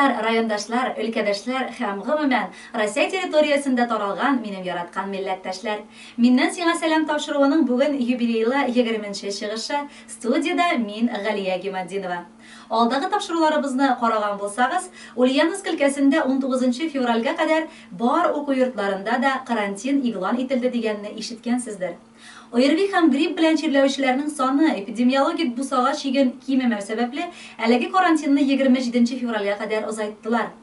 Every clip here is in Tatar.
Дуслар, райондашлар, өлкәдәшләр һәм, гомумән, Россия территориясендә таралган минем яраткан милләттәшләр! Миннән сиңа сәлам тапшыруының бүген юбилейлы егерменче чыгышы, студиядә мин, Галия Гиматдинова. Алдагы тапшыруларыбызны караган булсагыз, Ульяновск өлкәсендә унтугызынчы февральгә кадәр бар уку йортларында да карантин игълан ителде дигәнне ишеткәнсездер. ОРВИ һәм грипп белән чирләүчеләрнең саны эпидемиологик бусага чиген кимемәү сәбәпле, әлеге карантинны 27 февральгә кадәр озайттылар.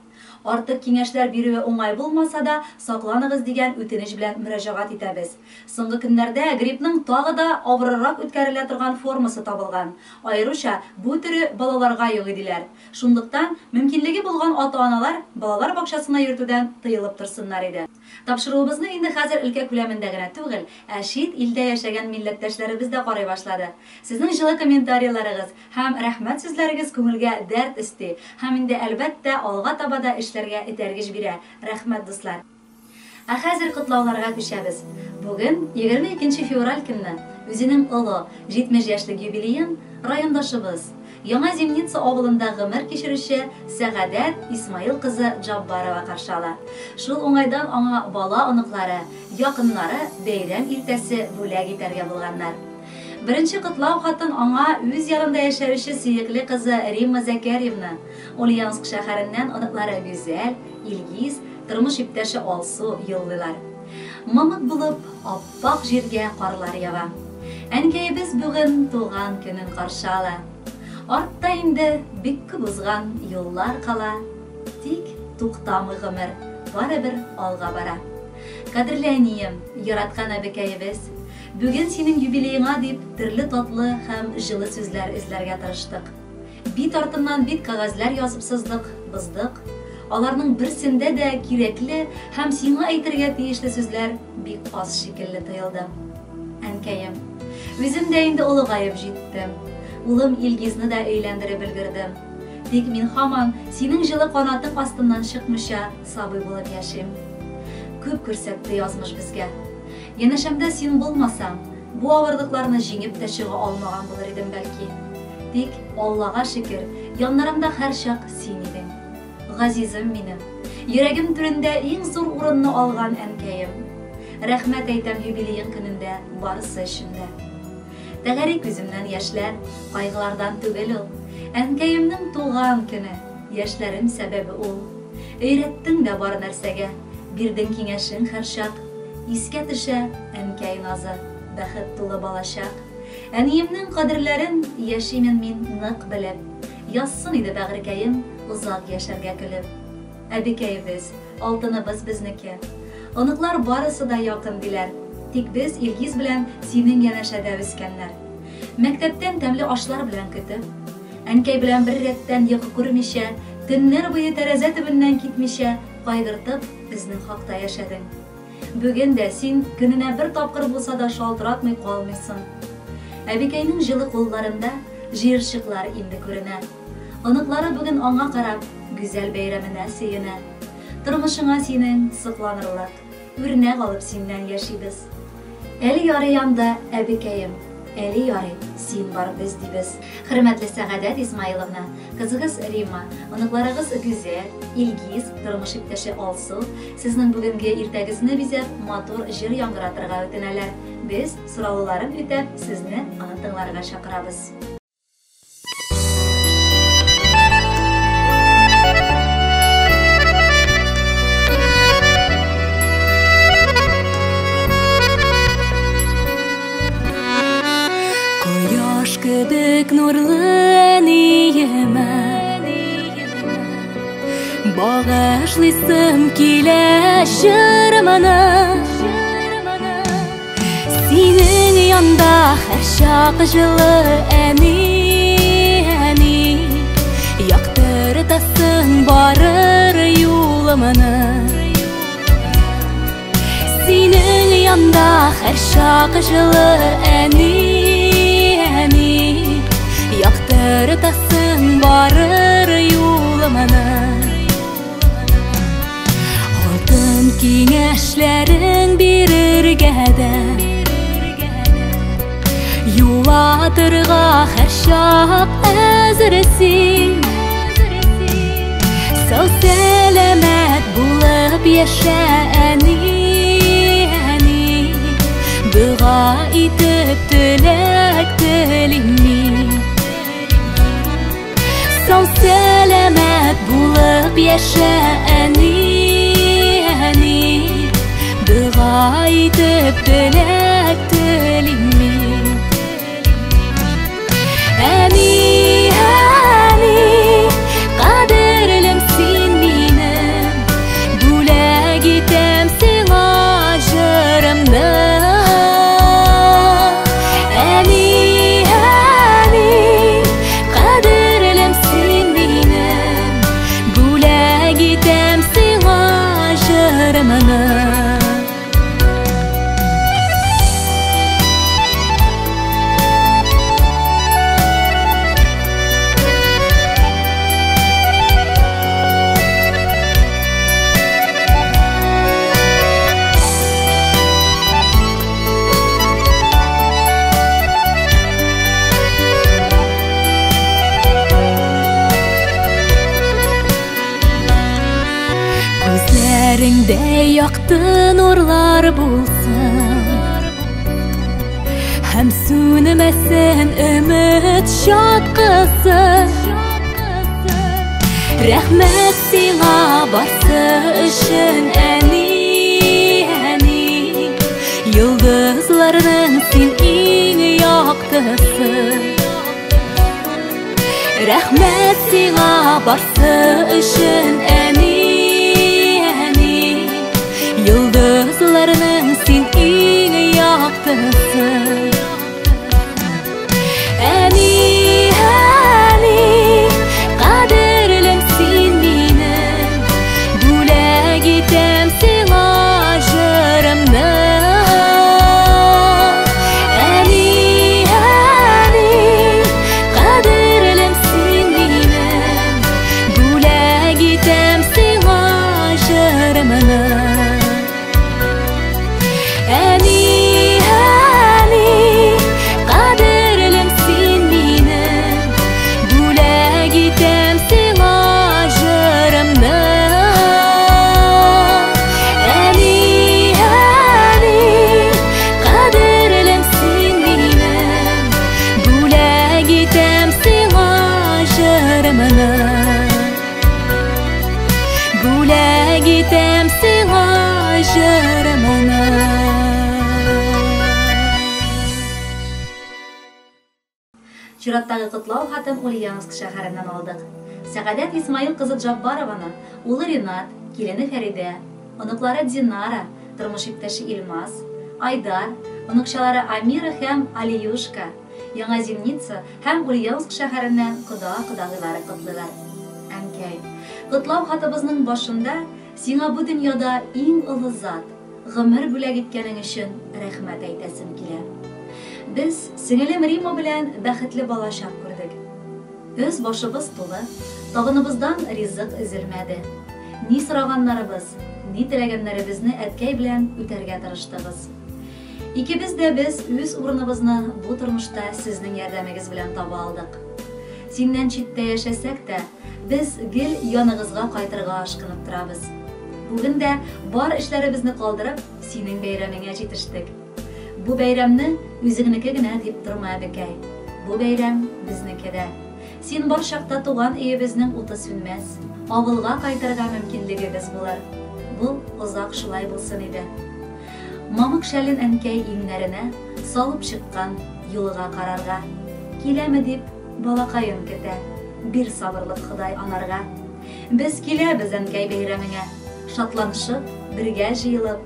Артык киңәшләр бирүе уңай булмаса да, сакланыгыз дигән үтенеч белән мөрәҗәгать итәбез. Соңгы көннәрдә гриппның тагы да авырырак үткәрелә торган формасы табылган. Аеруча бу төре балаларга йогый, диләр. Шунлыктан, мөмкинлеге булган ата-аналар балалар бакчасына йөртүдән тыелып торсыннар иде. Тапшыруыбызны инде хәзер өлкә күләмендә генә түгел, ә чит илдә яшәгән милләттәшләребез дә карый башлады. Сезнең җылы комментарийларыгыз һәм рәхмәт сүзләрегез күңелгә дәрт өсти һәм инде, әлбәттә, алга таба да эшләргә этәргеч бирә. Рәхмәт, дуслар! Ә хәзер котлауларга күчәбез. Бүген, 22 февраль көнне, үзенең олы, 70 яшьлек юбилеен райондашыбыз, Яңа Зимница авылында гомер кичерүче Сәгадәт Исмаил кызы Җаббарова каршы ала. Шул уңайдан аңа бала-оныклары, якыннары бәйрәм иртәсе бүләк итәргә булганнар. Беренче котлау хатын аңа үз янында яшәүче сөекле кызы Римма Зәкәрьевна, Ульяновск шәһәреннән оныклары Гүзәл, Илгиз, тормыш иптәше Алсу юллыйлар. Мамык булып, Ак җиргә карлар ява. Әнкәебез бүген туган көнен каршы ала. Артта инде бик күп узган юллар кала. Тик туктамый гомер, барыбер алга бара. Кадерле әнием, яраткан әбекәебез, бүген синең юбилееңа дип төрле татлы һәм җылы сүзләр эзләргә тырыштык. Бит артыннан бит кәгазьләр язып сыздык, боздык. Аларның берсендә дә кирәкле һәм сиңа әйтергә тиешле сүзләр бик аз шикелле тоелды. Әнкәем, үзем дә инде олыгаеп җиттем. Улым Илгизне дә өйләндереп өлгердем. Тик мин һаман синең җылы канатың астыннан чыкмыйча сабый булып яшим. Күп күрсәтте язмыш безгә. Янәшәмдә син булмасаң, бу авырлыкларны җиңеп тә чыга алмаган булыр идем бәлки. Тик, Аллага шөкер, яннарымда һәрчак син идең. Газизем минем, йөрәгем түрендә иң зур урынны алган әнкәем. Рәхмәт әйтәм юбилеең көнендә барысы өчен дә. Тәгәри күземнән яшьләр, кайгылардан түгел ул. Әнкәемнең туган көне, яшьләрем сәбәбе ул. Өйрәттең дә бар нәрсәгә, бирдең киңәшең һәрчак. Искә төшә әнкәй назы, бәхет тулы балачак. Әниемнең кадерләрен яшимен мин нык белеп. Язсын иде бәгырькәем озак яшәргә көлеп. Әбекәебез, алтыныбыз безнеке. Оныклар барысы да якын, диләр. Тик без Илгиз белән синең янәшәдә үскәннәр. Мәктәптән тәмле ашлар белән көтеп, әнкәй белән бер рәттән йокы күрмичә, төннәр буе тәрәзә төбеннән китмичә, кайгыртып, безнең хакта яшәдең. Бүген дә син көненә бер тапкыр булса да шалтыратмый калмыйсың. Әбекәйнең җылы кулларында җыерчыклар инде күренә. Оныклары бүген аңа карап, гүзәл бәйрәменә сөенә. Тормышыңа синең сокланырлык, үрнәк алып синнән яшибез. Әле ярый анда, әбекәем, әле ярый, син бар, без дибез. Хөрмәтле Сәгадәт Измаиловна, кызыгыз Римма, оныкларыгыз Гүзәл, Илгиз, тормыш иптәше Алсу, сезнең бүгенге иртәгезне бизәп, матур җыр яңгыратырга үтенәләр. Без, сорауларын үтәп, сезне аны тыңларга чакырабыз. Кояш кебек нурлы әниемә Багышлыйсым килә җырымны. Синең янда һәрчак җылы әни, әни. Яктыртасың барыр юлымны. Синең янда һәрчак җылы әни, әни. Яктыртасың барыр юлымны. Алтын киңәшләрең бирергә дә, юатырга һәрчак әзер син. яшә, әни, әни. Дога итеп теләк телим мин. Сау сәламәт булып яшә, әни, әни. Дога итеп теләк телим мин. Әни, әни, кадерлем син минем, бүләк итәм сиңа җырымны. Әни, әни, кадерлем син минем, бүләк итәм сиңа җырымны. Күзләреңдә якты нурлар булсын, һәм сүнмәсен өмет чаткысы. Рәхмәт сиңа барсы өчен, әни, әни. Йолдызларның син иң яктысы. Рәхмәт сиңа барсы өчен, әни, әни. Йолдызларның син иң яктысы. Әни, әни, кадерлем син минем, бүләк итәм сиңа җырымны. Әни, әни, кадерлем син минем, бүләк итәм сиңа җырымны. Әни, әни, кадерлем син минем, бүләк итәм сиңа җырымны. Әни, әни, кадерлем син минем, бүләк итәм сиңа җырымны. Бүләк итәм сиңа җырымны. Чираттагы котлау хатын Ульяновск шәһәреннән алдык. Сәгадәт Исмаил кызы Джаббарованы улы Ринат, килене Фәридә, оныклары Динара, тормыш иптәше Илмаз, Айдар, оныкчалары Амира һәм Алиюшка, Яңа Зимница һәм Ульяновск шәһәреннән кода-кодагыйлары котлыйлар. Әнкәй, котлау хатыбызның башында сиңа бу дөньяда иң олы зат, гомер бүләк иткәнең өчен рәхмәт әйтәсем килә. Без сеңелем Рима белән бәхетле балачак күрдек. Өз башыбыз тулы, табыныбыздан ризык өзелмәде. Ни сораганнарыбыз, ни теләгәннәребезне әткәй белән үтәргә тырыштыгыз. Икебез дә без үз урыныбызны бу тормышта сезнең ярдәмегез белән таба алдык. Синнән читтә яшәсәк тә, без гел яныгызга кайтырга ашкынып торабыз. Бүген дә бар эшләребезне калдырып, синең бәйрәмеңә җитештек. Бу бәйрәмне үзеңнеке генә дип торма, әбекәй. Бу бәйрәм безнеке дә. Син бар чакта туган өебезнең уты сүнмәс, авылга кайтырга мөмкинлегебез булыр. Бу озак шулай булсын иде. Мамык шәлен әнкәй иңнәренә салып чыккан юлыга карарга. Киләме дип балакаен көтә. Бир сабырлык Ходай анарга. Без киләбез әнкәй бәйрәмеңә. Шатланышып, бергә җыелып,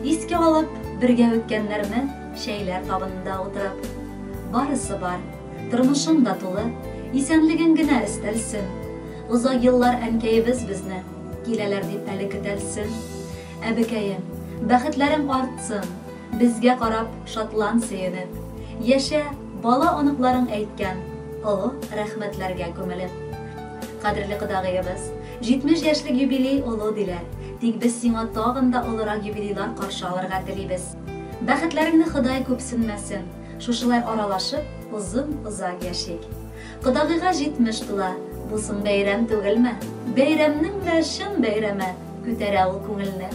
искә алып, бергә үткәннәрне чәйләр табынында утырып. Барысы бар, тормышың да тулы, исәнлегең генә өстәлсен. Озак еллар әнкәебез безне киләләр дип әле көтәлсен. Әбекәем, бәхетләрең артсын, безгә карап шатлан сөенеп. Яшә, бала оныкларың әйткән олы рәхмәтләргә күмелеп. Кадерле кодагыебыз, 70 яшьлек юбилей олы диләр. Тик без сиңа тагын да олырак юбилейлар каршы алырга телибез. Бәхетләреңне Ходай күпсенмәсен. Шушылай аралашып, озын-озак яшик. Кодагыйга 70 тула. Булсын бәйрәм түгелме? Бәйрәмнең дә чын бәйрәме. Күтәрә ул күңелне.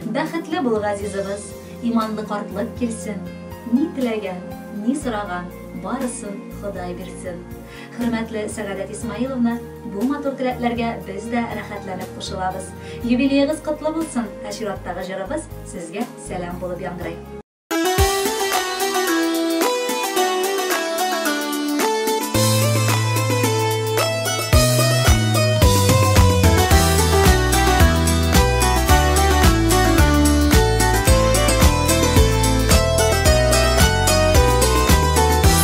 Бәхетле бул, газизыбыз, иманлы картлык килсен. Ни теләгән, ни сораган, барысын Ходай бирсен. Хөрмәтле Сәгадәт Исмаиловна, бу матур теләкләргә без дә рәхәтләнеп кушылабыз. Юбилеегыз котлы булсын, ә чираттагы җырыбыз сезгә сәлам булып яңгырый.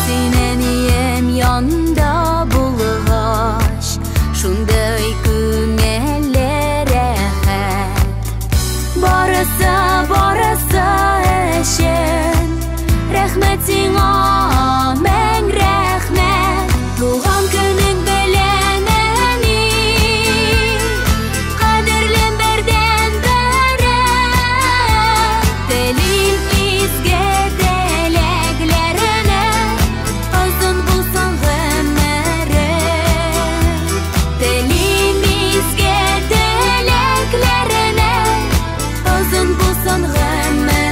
Син әнием янда булгач, шундый күңелле рәхәт. Барысы, барысы өчен рәхмәт сиңа, мең рәхмәт. Туган көнең белән, әни, кадерлем бердән-берем. Телим изге теләкләреңә, озын булсын гомерең. Телим изге теләкләреңә, озын булсын гомерең.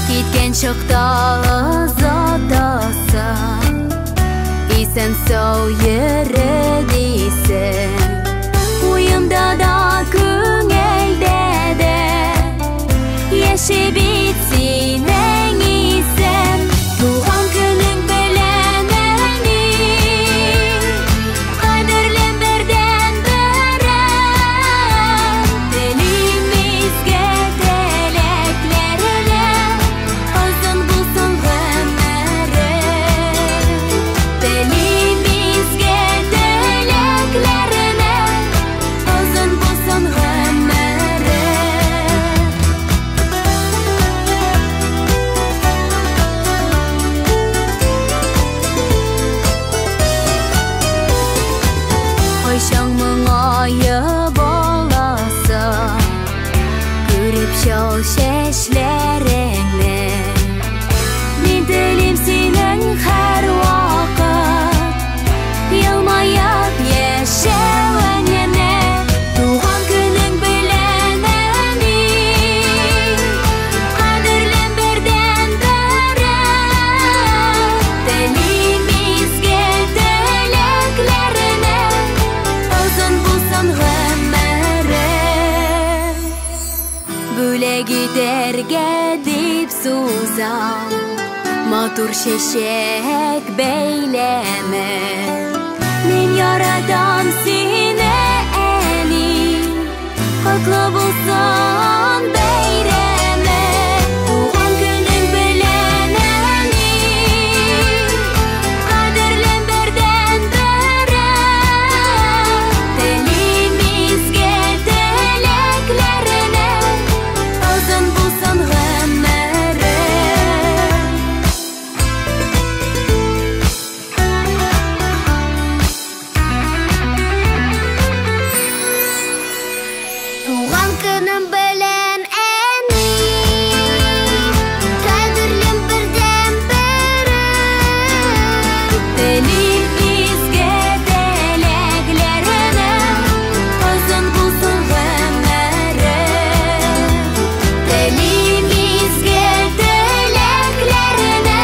Киткән чакта озатасың, исән-сау йөре дисең. Уемда да, күңелдә дә яши бит синең исем. Туган көнең белән, әни, кадерлем бердән-берем. Телим изге теләкләреңә, озын булсын гомерең. Телим изге теләкләреңә, озын булсын гомерең. Кайчан моңаеп аласың, күреп чал чәчләреңне. Мин телим синең һәрвакыт елмаеп яшәвеңне. Туган көнең белән, әни, кадерлем бердән-берем. Телим изге теләкләреңә, озын булсын гомерең. Бүләк итәргә дип сузам матур чәчәк бәйләме. Мин яратам сине, әни, котлы булсын бәйрәме. Туган көнең белән, әни, кадерлем бердән-берем. Телим изге теләкләреңә, озын булсын гомерең. Туган көнем белән, әни, кадерлем бердән-берем. Телим изге теләкләреңә, озын булсын гомерең. Телим изге теләкләреңә,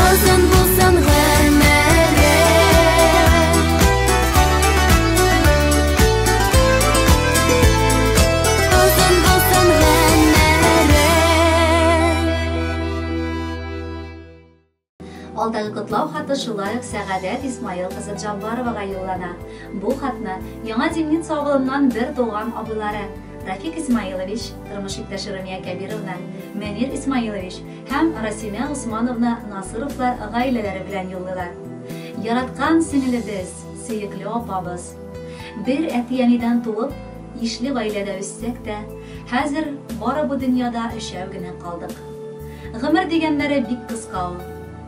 озын булсын гомерең. Озын булсын гомерең. Алдагы котлау хаты шулай ук Сәгадәт Исмаил кызы Джаббаровага юллана. Бу хатны Яңа Зимница авылыннан бер туган абыйлары Рафик Исмаилович, тормыш иптәше Румия Кәбировна, Мөнир Исмаилович һәм Расимә Усмановна Насыровлар гаиләләре белән юллыйлар. Яраткан сеңелебез, сөекле апабыз. Бер әти-әнидән туып, ишле гаиләдә үссәк тә, хәзер бары бу дөньяда өчәү генә калдык. Гомер дигәннәре бик кыска ул.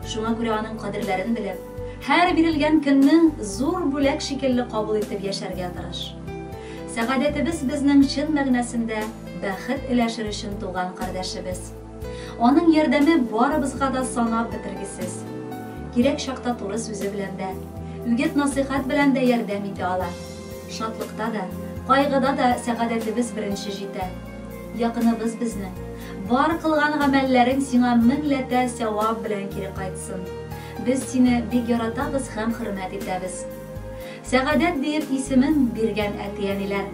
Шуңа күрә аның кадерләрен белеп, һәр бирелгән көннең зур бүләк шикелле кабул итеп яшәргә тырыш. Сәгадәтебез безнең чын мәгънәсендә бәхет өләшер өчен туган кардәшебез. Аның ярдәме барыбызга да санап бетергесез. Кирәк чакта туры сүзе белән дә, үгет насыйхат белән дә ярдәм итә ала. Шатлыкта да, Кайгыда да сәгадәтебез беренче җитә. Якыныбыз безнең. Бар кылган гамәлләрең сиңа меңләтә сәвап белән кире кайтсын. Без сине бик яратабыз һәм хөрмәт итәбез. Сәгадәт диеп исемен биргән әти-әниләр.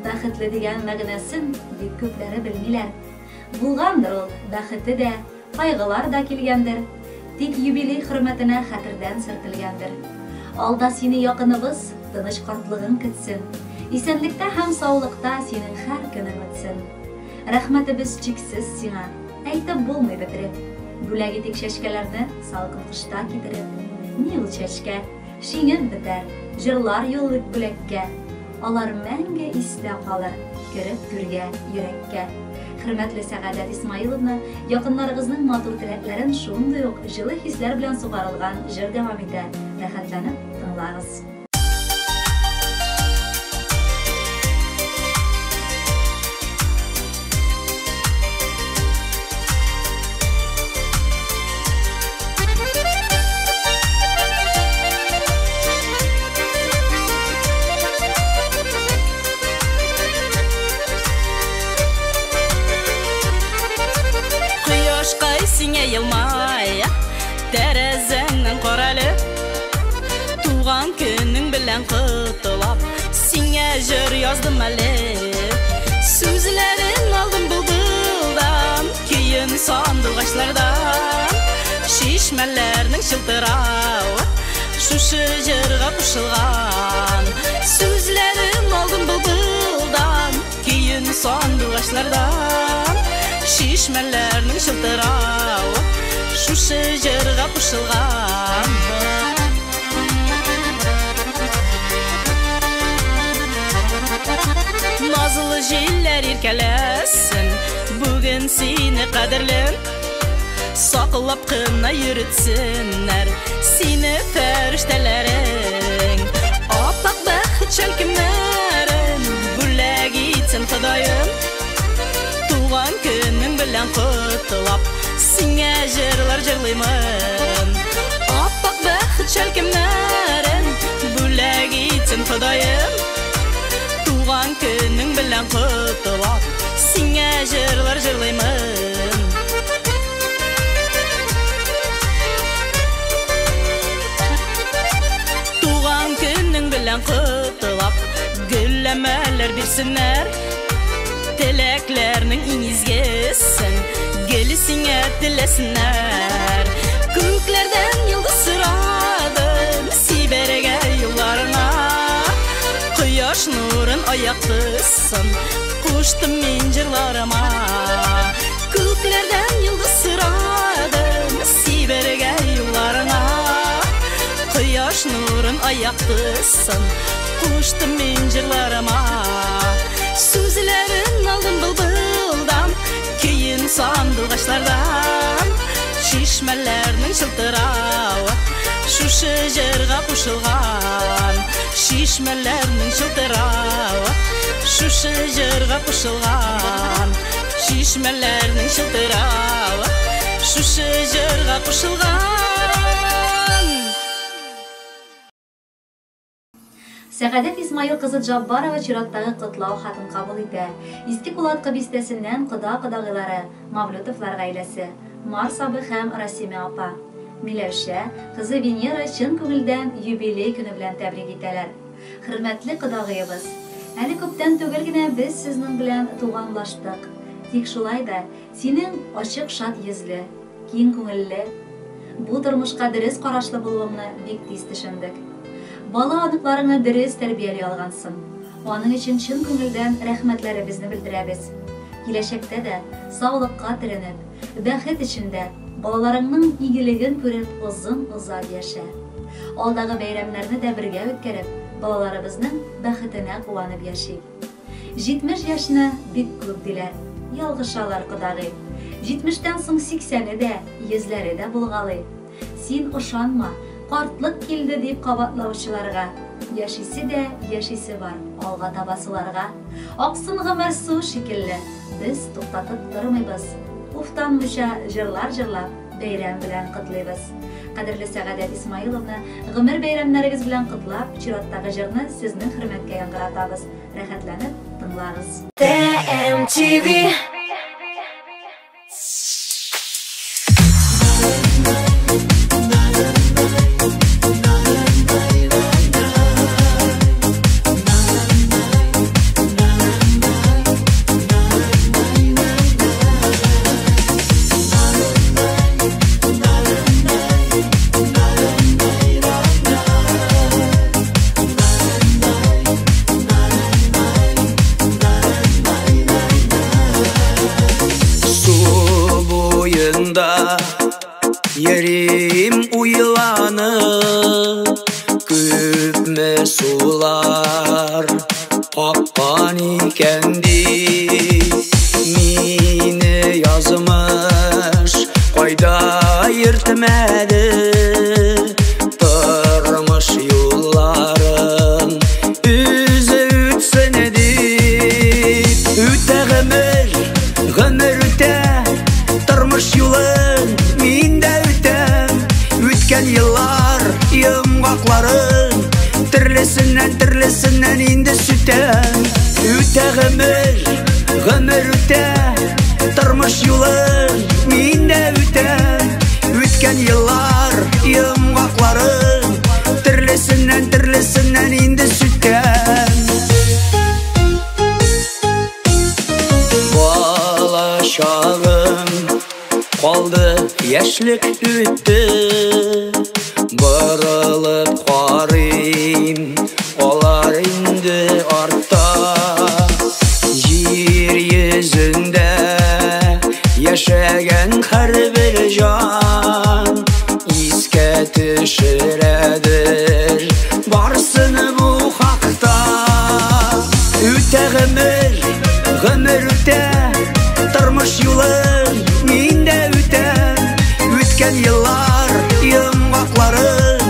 Бәхетле дигән мәгънәсен бик күпләре белмиләр. Булгандыр ул бәхете дә, кайгылар да килгәндер. Тик юбилей хөрмәтенә хәтердән сөртелгәндер. Алда сине якыныбыз, тыныч картлыгың көтсен. Исәнлектә һәм саулыкта синең һәр көнең үтсен. Рәхмәтебез чиксез сиңа, әйтеп булмый бетереп. Бүләк итик чәчкәләрне салкын кышта китереп. Ни ул чәчкә? Шиңеп бетәр, җырлар юллыйк бүләккә. Алар мәңге истә калыр, кереп түргә, йөрәккә. Хөрмәтле Сәгадәт Исмаиловна, якыннарыгызның матур теләкләрен шундый ук җылы хисләр белән сугарылган җыр дәвам итә. Рәхәтләнеп тыңлагыз. Кояшкай сиңа елмая, тәрәзәңнән карале. Туган көнең белән котлап, сиңа җыр яздым әле. Сүзләрен алдым былбылдан, көен сандугачлардан. Чишмәләрнең чылтыравы шушы җырга кушылган. Сүзләрен алдым былбылдан, көен сандугачлардан. Чишмәләрнең чылтыравы шушы җырга кушылган. Назлы җилләр иркәләсен, бүген сине кадерлем. Саклап кына йөртсеннәр сине фәрештәләрең. Аппак бәхет шәлкемнәрен бүләк итсен Ходаем. Туган көнең белән котлап, сиңа җырлар җырлыймын. Аппак бәхет шәлкемнәрен бүләк итсен Ходаем. Туган көнең белән котлап, сиңа җырлар җырлыймын. Туган көнең белән котлап, гөлләмәләр бирсеннәр. Теләкләрнең иң изгесен гел сиңа теләсеннәр. Күкләрдән йолдыз сорадым, сибәргә юлларыңа. Кояш нурын аяктысын, куштым мин җырларыма. Күкләрдән йолдыз сорадым, сибәргә юлларыңа. Кояш нурын аяктысын, куштым мин җырларыма. Сүзләрен алдым былбылдан, көен сандугачлардан. Чишмәләрнең чылтыравы шушы җырга кушылган. Чишмәләрнең чылтыравы шушы җырга кушылган. Чишмәләрнең чылтыравы шушы җырга кушылган. Сәгадәт Исмаил кызы Джаббарова чираттагы котлау хатын кабул итә. Иске Кулаткы бистәсеннән кода-кодагыйлары, Мавлютовлар гаиләсе, Марс абый һәм Расимә апа. Миләүшә, кызы Венера чын күңелдән юбилей көне белән тәбрик итәләр. Хөрмәтле кодагыебыз, әле күптән түгел генә без сезнең белән туганлаштык. Тик шулай да синең ачык шат йөзле, киң күңелле, бу тормышка дөрес карашлы булуыңны бик тиз төшендек. Бала оныкларыңны дөрес тәрбияли алгансың. Аның өчен чын күңелдән рәхмәтләребезне белдерәбез. Киләчәктә дә саулыкка төренеп, бәхет эчендә балаларыңның игелеген күреп озын-озак яшә. Алдагы бәйрәмнәрне дә бергә үткәреп, балаларыбызның бәхетенә куанып яшик. 70 яшьне бик күп диләр. Ялгышалар кодагый. 70тән соң 80-е дә, 100-ләре дә булгалый. Син ышанма, картлык килде дип кабатлаучыларга. Яшисе дә яшисе бар, алга табасыларга. Аксын гомер су шикелле, без туктатып тормыйбыз. Уфтанмыйча җырлар җырлап, бәйрәм белән котлыйбыз. Кадерле Сәгадәт Исмаиловна, гомер бәйрәмнәрегез белән котлап, чираттагы җырны сезнең хөрмәткә яңгыратабыз. Рәхәтләнеп тыңлагыз. TMTV. Yerim uylanıp Küpme sular Akkan ikendi Mine yazmış Kayda yırtmadı Tırmış yolların Üzü ütsün edip Üte gımır, gımır üte Tırmış yolun Minde үткән еллар йомгакларын төрлесеннән төрлесеннән инде сүтәм. Үтә гомер, гомер үтә, тормыш юлын мин дә үтәм. Үткән еллар йомгакларын төрлесеннән төрлесеннән инде сүтәм. Бала чагым kaldı, yaşlık üttü. Barılıp qarayım, olar indi artta. Yer yüzünde yaşayan her bir can iske düşüredir barsını bu hakta. Üte gımır, gımır üte, tırmış yolun мин дә үтәм. Үткән еллар йомгакларын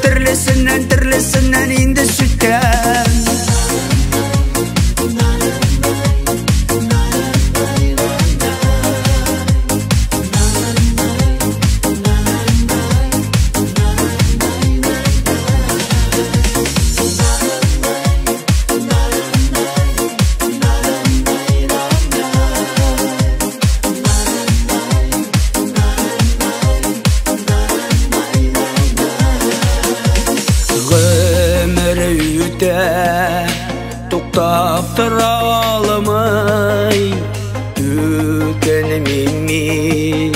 төрлесеннән төрлесеннән инде сүтәм. Туктап тора алмый, үкенмим мин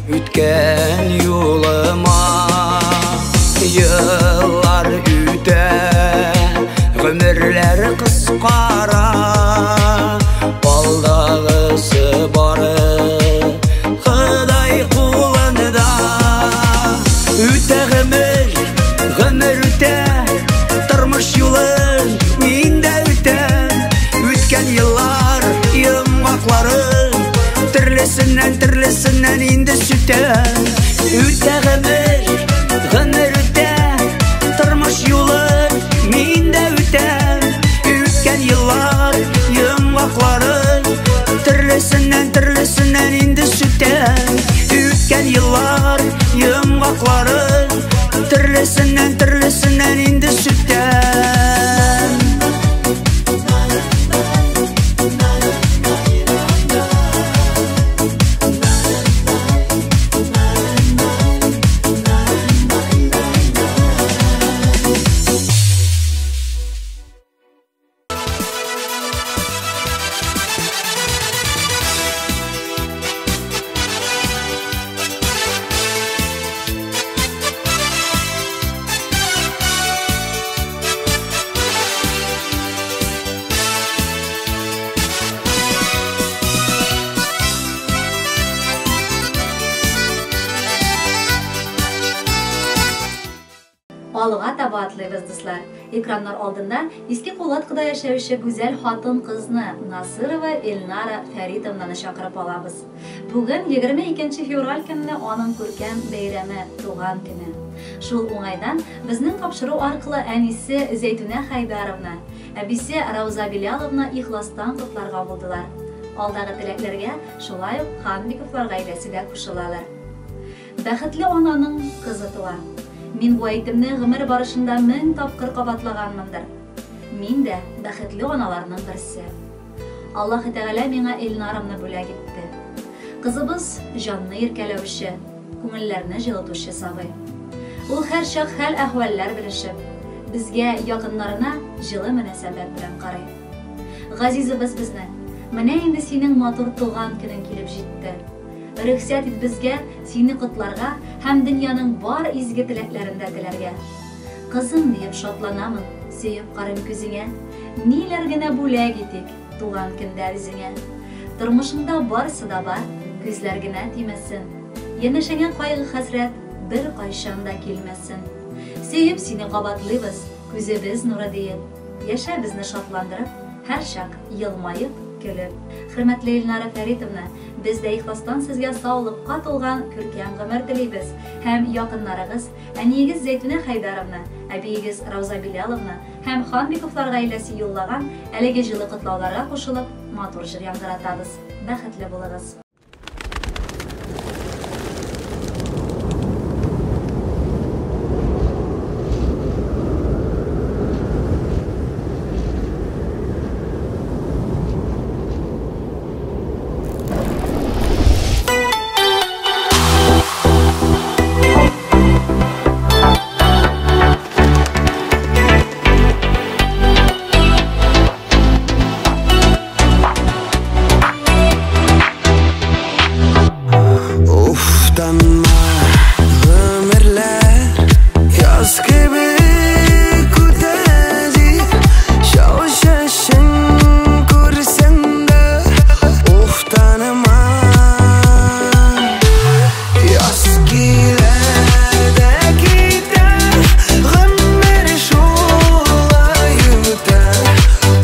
үткән юлыма. Еллар үтә, гомерләр кыскара, алдагысы бары Ходай кулында. Үтә гомер, гомер үтә, тормыш юлын мин дә үтәм. Үткән еллар йомгакларын төрлесеннән төрлесеннән инде сүтәм. Үтә гомер, гомер үтә, тормыш юлын мин дә үтәм. Үткән еллар йомгакларын төрлесеннән төрлесеннән инде сүтәм. Үткән еллар йомгакларын төрлесеннән төрлесеннән инде сүтәм. Алга таба атлыйбыз, дуслар. Экраннар алдында Иске Кулаткыда яшәүче гүзәл хатын-кызны Насырова Эльнара Фәритовнаны чакырып алабыз. Бүген 22 февраль көнне аның күркәм бәйрәме, туган көне. Шул уңайдан безнең тапшыру аркылы әнисе Зәйтүнә Хайдаровна, әбисе Рауза Биляловна ихластан котларга булдылар. Алдагы теләкләргә шулай ук Ханбиковлар гаиләсе дә кушылалар. Бәхетле ананың кызы туа. Мин бу әйтемне гомер барышында 1000 тапкыр кабатлаганмындыр. Мин дә бәхетле аналарның берсе. Аллаһ Тәгалә миңа Эльнарымны бүләк итте. Кызыбыз җанны иркәләүче, күңелләрне җылытучы сабый. Ул һәрчак хәл-әхвәлләр белешеп, безгә, якыннарына җылы мөнәсәбәт белән карый. Газизыбыз безнең, менә инде синең матур туган көнең килеп җитте. Рөхсәт ит безгә сине котларга һәм дөньяның бар изге теләкләрен дә теләргә. Кызым диеп шатланамын, сөеп карыйм күзеңә. Ниләр генә бүләк итик туган көндә үзеңә. Тормышыңда барысы да бар, күзләр генә тимәсен. Янәшәңә кайгы-хәсрәт бер кайчан да килмәсен. Сөеп сине кабатлыйбыз, күзебез нуры диеп. Яшә безне шатландырып, һәрчак елмаеп, көлеп. Хөрмәтле Эльнара Фәритовна, без дә ихластан сезгә саулыкка тулган күркәм гомер телибез һәм якыннарыгыз, әниегез Зәйтүнә Хәйдаровна, әбиегез Рауза Биляловна һәм Ханбиковлар гаиләсе юллаган әлеге җылы котлауларга кушылып, матур җыр яңгыратабыз. Бәхетле булыгыз. Уфтанма, гомерләр яз кебек үтә дип, чал чәчен күрсәң дә уфтанма. Яз килә дә китә, гомер шулай үтә.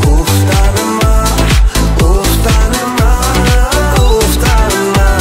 Уфтанма, уфтанма, уфтанма.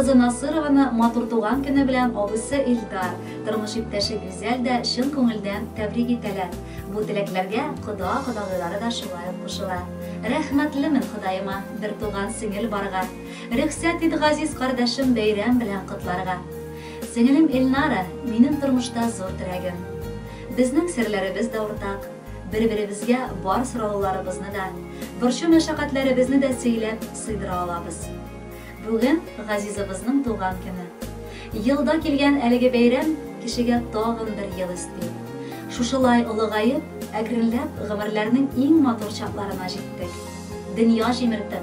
кызы Насырованы матур туган көне белән абыйсы Илдар, тормыш иптәше Гүзәл дә чын күңелдән тәбрик итәләр. Бу теләкләргә кода-кодагыйлары да шулай ук кушыла. Рәхмәтлемен Ходаема бер туган сеңел барга. Рөхсәт ит газиз кардәшем бәйрәм белән котларга. Сеңелем Эльнара минем тормышта зур терәгем. Безнең серләребез дә уртак. Бер-беребезгә бар сорауларыбызны да, борчу мәшәкатьләребезне дә сөйләп сыйдыра алабыз. Бүген газизыбызның туган көне. Елда килгән әлеге бәйрәм кешегә тагын бер ел өсти. Шушылай олыгаеп, әкренләп гомерләрнең иң матур чакларына җиттек. Дөнья җимертеп,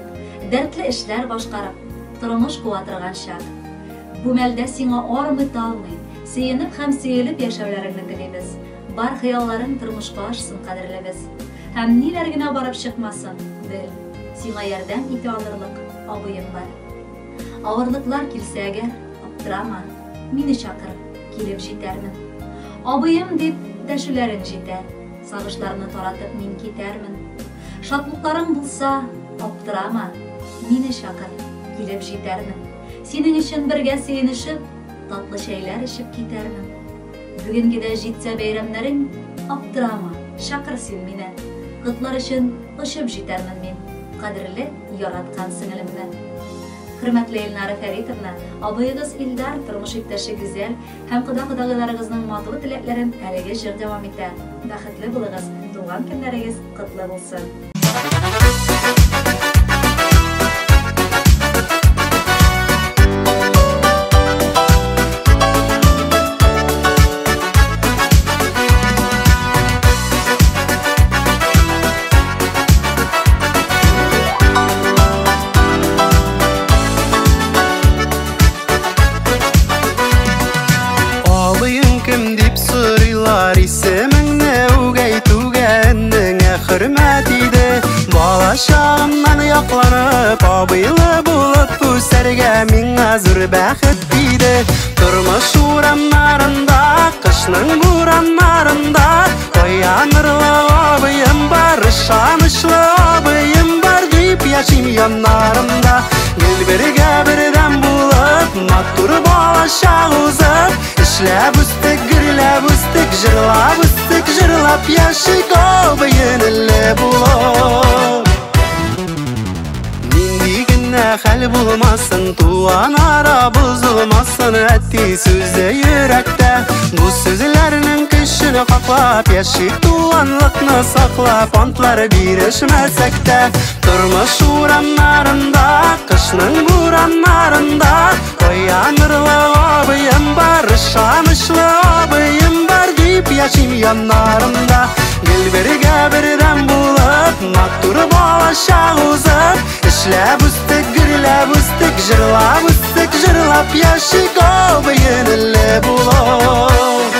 дәртле эшләр башкарып, тормыш куа торган чак. Бу мәлдә сиңа армый-талмый, сөенеп һәм сөелеп яшәүләреңне телибез. Бар хыялларың тормышка ашсын, кадерлебез. Һәм ниләр генә барып чыкмасын, бел, сиңа ярдәм итә алырлык абыең бар. Авырлыклар килсә әгәр, аптырама, мине чакыр, килеп җитәрмен. Абыем дип дәшүләрең җитә, сагышларны таратып мин китәрмен. Шатлыкларың булса, аптырама, мине чакыр, килеп җитәрмен. Синең өчен бергә сөенешеп, татлы чәйләр эчеп китәрмен. Бүгенгедә җитсә бәйрәмнәрең, аптырама, чакыр син мине. Котлар өчен очып җитәрмен мин, кадерле, яраткан сеңелемне. Хөрмәтле Эльнара Фәритовна, абыегыз Илдар, тормыш иптәше Гүзәл һәм кода-кодагыйларыгызның матур теләкләрен әлеге җыр дәвам итә. Бәхетле булыгыз, туган көннәрегез котлы булсын. Чағымнан яқланып, абыйлы булып үсәргә миңа зур бәхет тиде. Тормыш урамнарында, кышның бураннарында таянырлы абыем бар, ышанычлы абыем бар дип яшим яннарымда. Гел бергә бердәм булып, матур балачак узып, эшләп үстек, гөрләп үстек, җырлап үстек, җырлап яшик абыйын булып. Хәл булмасын, туган ара бозылмасын, әти сүзе йөрәктә. Бу сүзләрнең көчен хаклап, яшик туганлыкны саклап, антлар бирешмәсәк тә. Тормыш урамнарында, кышның бураннарында таянырлы абыем бар, ышанычлы абыем бар дип яшим яннарымда. Гел бергә бердәм булып, матур балачак узып, эшләп үстек, гөрләп үстек, җырлап үстек, җырлап яшик абыйын булып.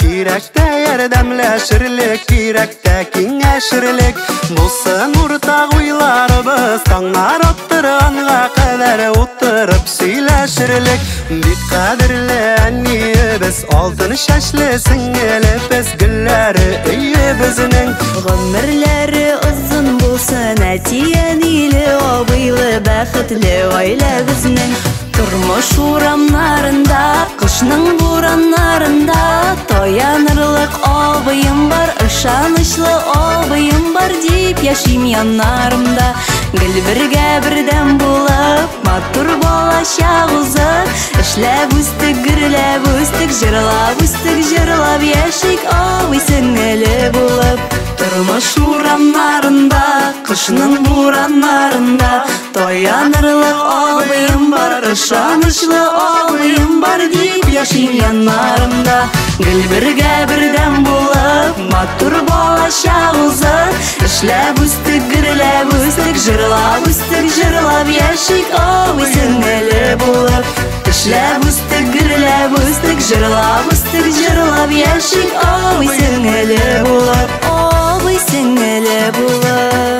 Кирәктә ярдәмләшерлек, кирәктә киңәшерлек. Булсын уртак уйларыбыз, таңнар аттырганга кадәр утырып сөйләшерлек. Бик кадерле әниебез, алтын чәчле сеңелебез, гөлләре өебезнең. Гомерләре озын булсын, әти-әниле, абыйлы, бәхетле гаиләбезнең. Тормыш урамнарында, кышның бураннарында таянырлык абыем бар, ышанычлы абыем бар дип яшим яннарымда. Гел бергә бердәм булып, матур балачак узып, эшләп үстек, гөрләп үстек, җырлап үстек, җырлап яшик абый сеңеле булып. Тормыш урамнарында, Кышның бураннарында Таянырлык абыем бар, ышанычлы абыем бар дип яшим яннарымда. Гел бергә бердәм булып, матур балачак узып, эшләп үстек, гөрләп үстек, җырлап үстек, җырлап яшик абый сеңеле булып. Эшләп үстек, гөрләп үстек, җырлап үстек, җырлап яшик абый сеңеле булып, абый сеңеле булып.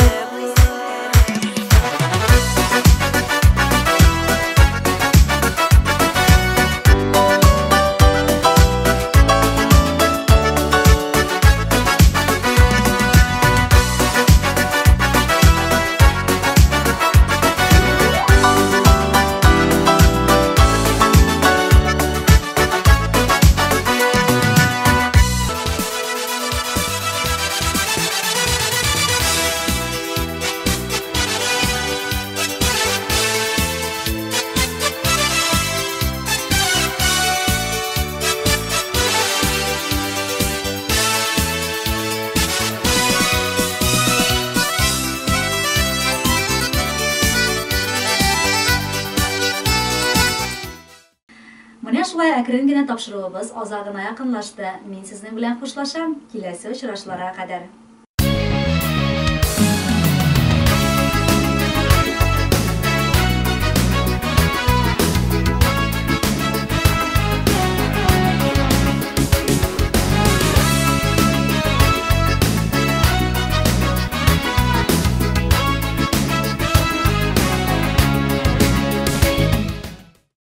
Менә шулай әкрен генә тапшыруыбыз азагына якынлашты. Мин сезнең белән хушлашам. Киләсе очрашуларга кадәр.